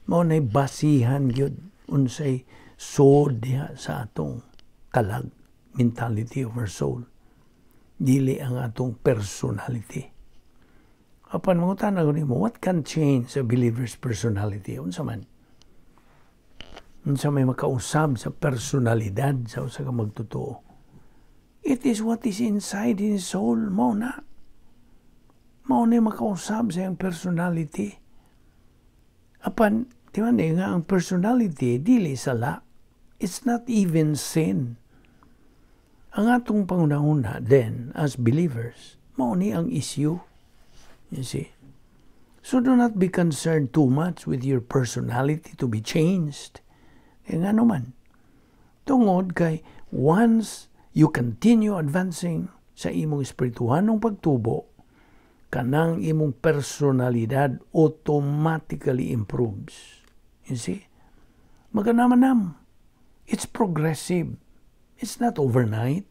Mao na basihan gyud unsay soul diha sa atong kalag, mentality of our soul. Dili ang atong personality. Apan mangutana ko nimo, what can change a believer's personality? Unsa man? Unsa may makausab sa personalidad sa usa ka magtotoo? It is what is inside his soul. Mao na. Mao na makausab sa iyang personality. Apan, di ba nga ang personality, dili sala. It's not even sin. Ang atong pangunahuna then, as believers, mao ni ang issue. You see? So do not be concerned too much with your personality to be changed. Kaya nga naman, tungod kay once you continue advancing sa imong espirituhanong pagtubo, kanang imong personalidad automatically improves. You see? Maganamanam. It's progressive. It's not overnight.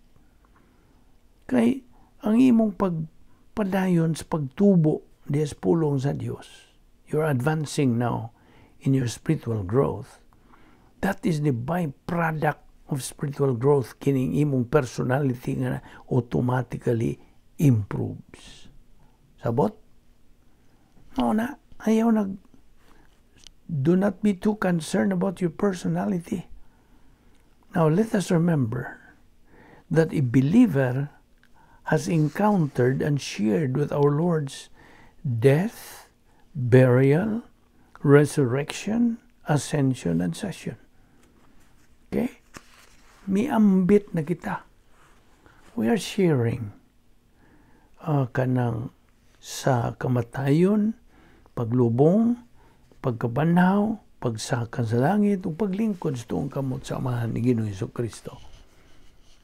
Kay ang imong pagpadayon sa pagtubo diha sa pulong sa Dios, you're advancing now in your spiritual growth, that is the byproduct of spiritual growth, kining imong personality nga automatically improves. Sabot? Mao na, ayaw nag do not be too concerned about your personality. Now let us remember that a believer has encountered and shared with our Lord's death, burial, resurrection, ascension, and session. Okay? Miambit na kita. We are sharing kanang sa kamatayon, paglubong, pagkabanhaw, pagsaka sa langit, ug paglingkod sa tuong kamot sa Amahan ni Ginoong Kristo.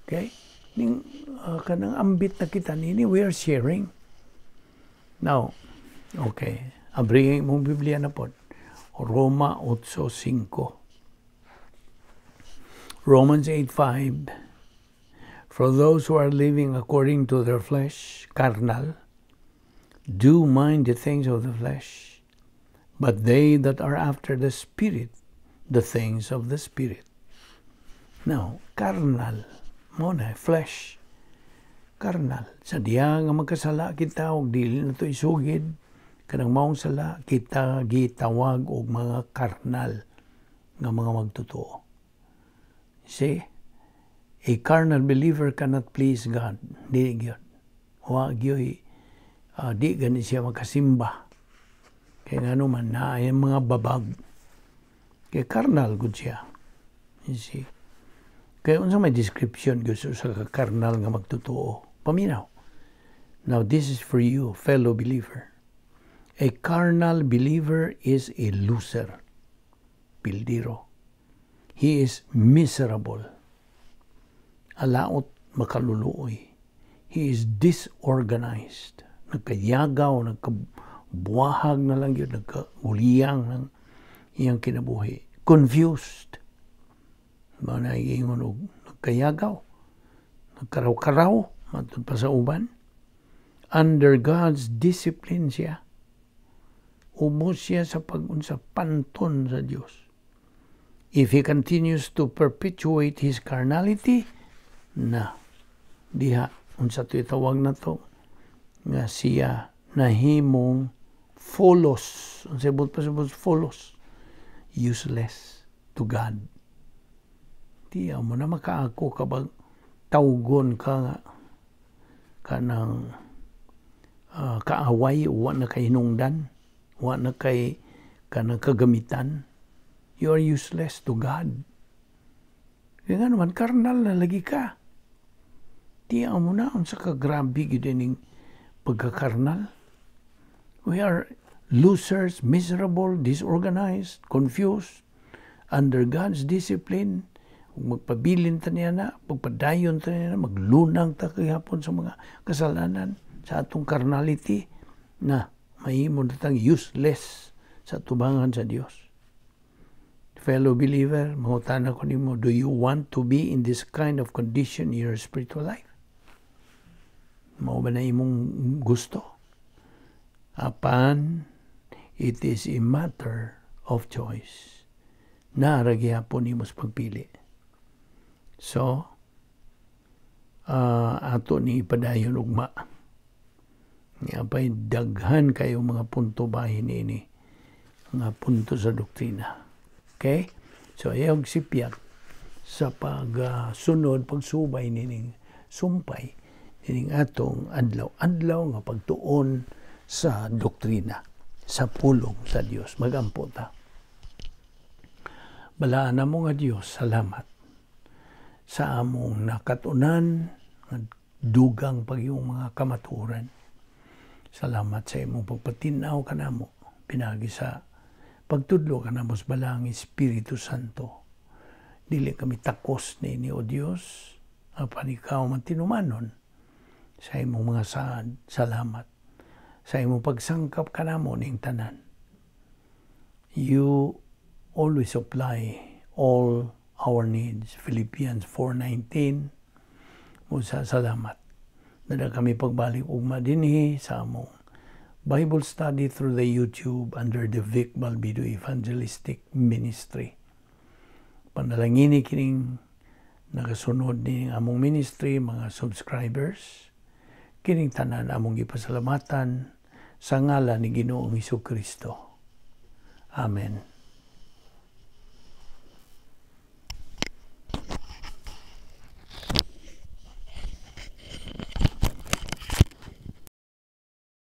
Okay? Ning kanang ambit na kita nini, we are sharing. Now, okay, abrihin mong Biblia na po. Roma 8:5. Romans 8:5. For those who are living according to their flesh, carnal, do mind the things of the flesh, but they that are after the Spirit, the things of the Spirit. Now, carnal, mao na, flesh, carnal. Sa diya nga magkasala kita, og dili na to isugid, kanang maong sala, kita gitawag og mga karnal nga mga magtotoo. See? A carnal believer cannot please God. Di gyud. Wa gyud, di gani siya makasimba. Kaya nga naman na ay mga babag. Kay carnal gud siya. You see? Kaya unsa may description gyud sa karnal nga magtotoo? Paminaw. Now this is for you, fellow believer. A carnal believer is a loser. Pildiro. He is miserable. Alaot makaluluoy. He is disorganized. Nagkayagaw, nagkabuahag na lang yun, nagkauliyang ng iyang kinabuhi. Confused. Mao na ingon og nagkayagaw. Nagkaraw-karaw, matud pa sa uban. Under God's discipline siya. Ubos siya sa pag-unsa panton sa Dios. If he continues to perpetuate his carnality, na diha unsa to itawag na to nga siya nahimong folos, unsa but pa sa folos, useless to God. Di mo na makaako ka bag tawgon ka nga kanang kaaway, wa na kay hinungdan, wa na kay kanang kagamitan. You are useless to God. Kaya nga naman, karnal na lagi ka. Di mo na unsa ka grabe gyud ining pagkakarnal. We are losers, miserable, disorganized, confused, under God's discipline. Ug magpabilin ta niya na, pagpadayon ta niya na, maglunang ta gihapon sa mga kasalanan, sa atong carnality, na mahimo na tang useless sa tubangan sa Dios. Fellow believer, mangutana ko nimo, do you want to be in this kind of condition in your spiritual life? Mao ba na imong gusto? Apan, it is a matter of choice. Naa ra gihapon nimo sa pagpili. So, ato ni ipadayon ugma. Nga pa'y daghan kayo mga punto bahin ini nga punto sa doktrina. Okay? So, ayaw sipyat sa pagsunod, pagsubay nining sumpay, nining atong adlaw-adlaw nga pagtuon sa doktrina, sa pulong sa Dios. Magampo ta. Balaan na mo nga Dios, salamat sa among nakatunan, nga dugang pag iyong mga kamaturan. Salamat sa imong pagpatinaw kanamo, pinagi sa pagtudlo kanamo sa Balaang Espiritu Santo. Dili kami takos ni o Dios, apan ikaw man tinumanon sa imong mga saad. Salamat sa imong pagsangkap kanamo ning tanan. You always supply all our needs. Philippians 4:19. Musa, salamat. Nada kami pagbalik ugma dinhi sa among Bible study through the YouTube under the Vic Balbido Evangelistic Ministry. Panalangini kining nakasunod ni among ministry, mga subscribers, kining tanan among gipasalamatan sa ngalan ni Ginoong Kristo. Amen.